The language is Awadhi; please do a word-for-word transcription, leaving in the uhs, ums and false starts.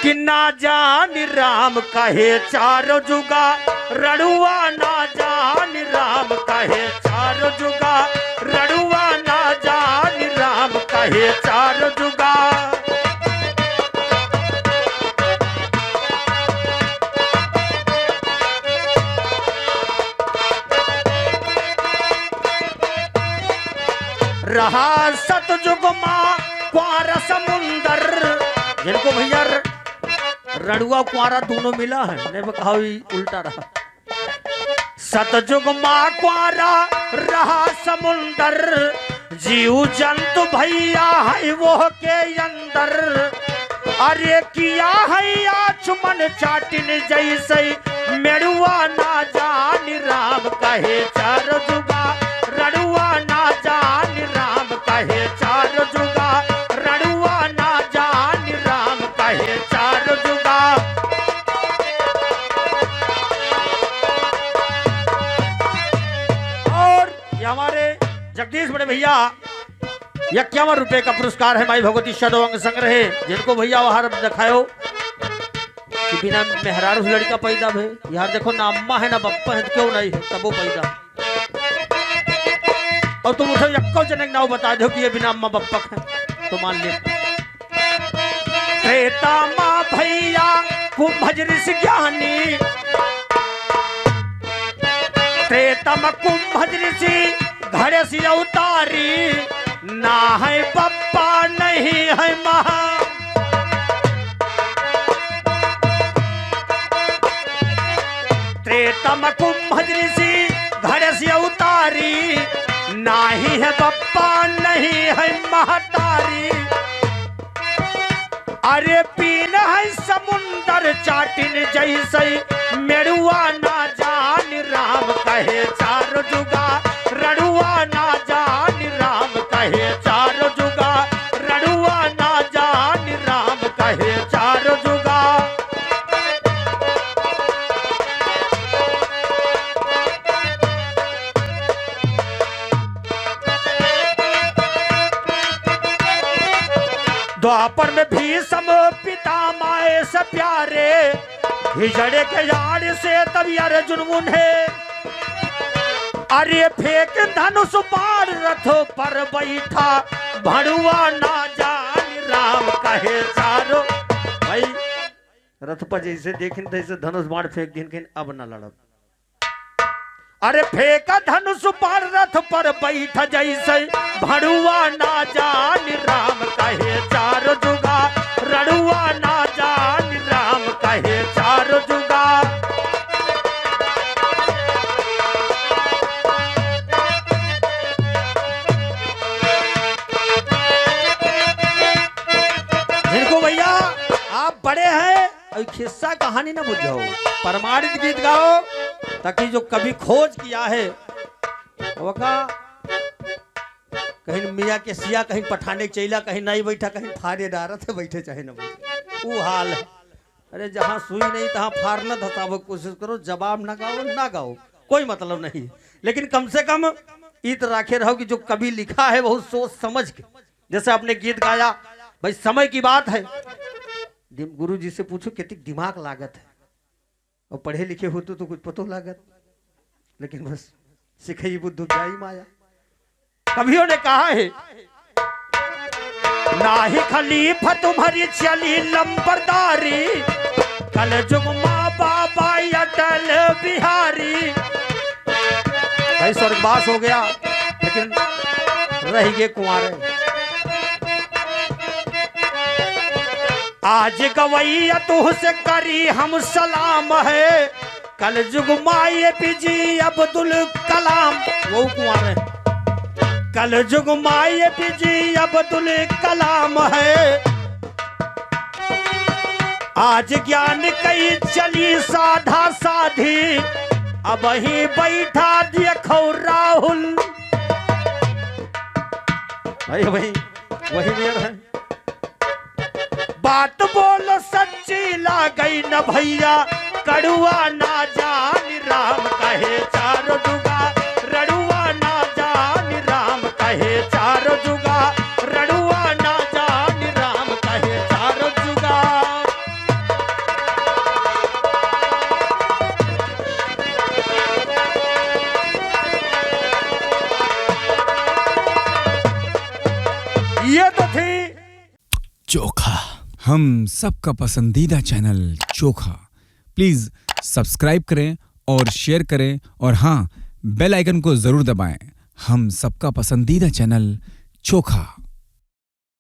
कि ना जान राम कहे चारो जुगा, रड़ुआ ना जान राम कहे चारो जुगा, रड़ुआ ना जान राम कहे चारो जुगा। रहा सतजुग मा क्वारा समुंदर, जिनको भैया र-, रड़ुआ क्वारा दोनों मिला है, नहीं वो कहा हुई उल्टा रहा। सतजुग मा क्वारा रहा समुंदर, जीव जंतु भैया है वो के अंदर। अरे किया है आचमन चाटिन जैसे, मेड़ुआ ना जान राम कहे चार जुगा, रड़ुआ ना जान राम कहे चार जुगा, रड़ुआ ना जान राम कहे चार जुगा। और ये हमारे जगदीश बड़े भैया इक्यावन रुपए का पुरस्कार है माई भगवती शारदा अंग संग्रह, जिनको भैया वहार दिखायो कि बिना मेहरारू से लड़का पैदा भे। यार देखो ना अम्मा है ना बप्पा है तो क्यों नहीं है, तबो पैदा। और तुम उठो यक्को जनक नाव बता दो कि ये बिना अम्मा बप्पा है तो मान ले। त्रेता मा भैया कुंभज ऋषि ज्ञानी, त्रेता मा कुंभज ऋषि घड़ेसी अवतारी, ना है बप्पा नहीं है महा। त्रेता मा कुंभज ऋषि घड़ेसी अवतारी, नाही है बप्पा नहीं है महतारी। अरे पीन है समुंदर चाटिन जैसे, मेड़ुआ ना जान राम कहे चार जुगा, रड़ुआ ना जान राम कहे चार जुगा, रड़ुआ ना जान राम कहे चार जुगा। द्वापर में भीष्म पितामह से प्यारे, हिजड़े के यार से तब अर्जुन उन्हें। अरे फेंक धनुष बाण रथ पर बैठा, भड़ुआ ना जान राम कहे चारो। भाई, रथ पर जैसे देखिन तैसे धनुष बाण फेंक दिन, कहिन अब ना लड़ब। अरे फेंक धनुष पर रथ पर बैठ जैसे, भड़ुआ ना जान राम कहे चार जुगा, रड़ुआ ना जान राम कहे चार जुगा। जिनको भैया आप बड़े हैं, अउ खिस्सा कहानी न बुझाओ, प्रमाणित गीत गाओ, ताकि जो कभी खोज किया है, ओका कहीं मियाँ के सिया, कहीं पठाने के चैला, कहीं नहीं बैठा, कहीं फारे डारत है, बैठे चाहे न बैठे, वो हाल है। अरे, जहाँ सुई नहीं, तहाँ फार न धसावे के कोशिश करो, जवाब ना गाओ, ना गाओ, कोई मतलब नहीं, लेकिन कम से कम इत राखे रहो कि जो कवि लिखा है, बहुत सोच समझ के। जैसे आपने गीत गाया, भाई, समय की बात है, दिम-, गुरु जी से पूछो, कितनी दिमाग लागत है। और पढ़े लिखे होते तो कुछ पतो लागत, लेकिन बस सिखई बुद्धू जाई माया। कवियों ने कहा है, "नाही खलीफा तुम्हरी चली लंबरदारी, कलजुग मा बाबा अटल बिहारी।" भाई स्वर्गवास हो गया, लेकिन रह गए कुंवारे। आज गवैया तुहसे करी हम सलाम है, कलजुग मा एपीजे अब्दुल कलाम, वो कुंवारे। कलजुग मा एपीजे अब्दुल कलाम है। आज ज्ञान कई चली साधा साधी, अबहीं बैठा देखो राहुल। भाई, वही, वही मेर है। बात बोलो सच्ची लागई न भैया, कड़ुआ ना जान राम कहे चार जुगा, रड़ुआ ना जान राम कहे चार जुगा, रड़ुआ ना जान राम कहे चार जुगा। चोखा। हम सबका पसंदीदा चैनल चोखा। प्लीज सब्सक्राइब करें और शेयर करें और हाँ, बेल आइकन को जरूर दबाएं। हम सबका पसंदीदा चैनल चोखा।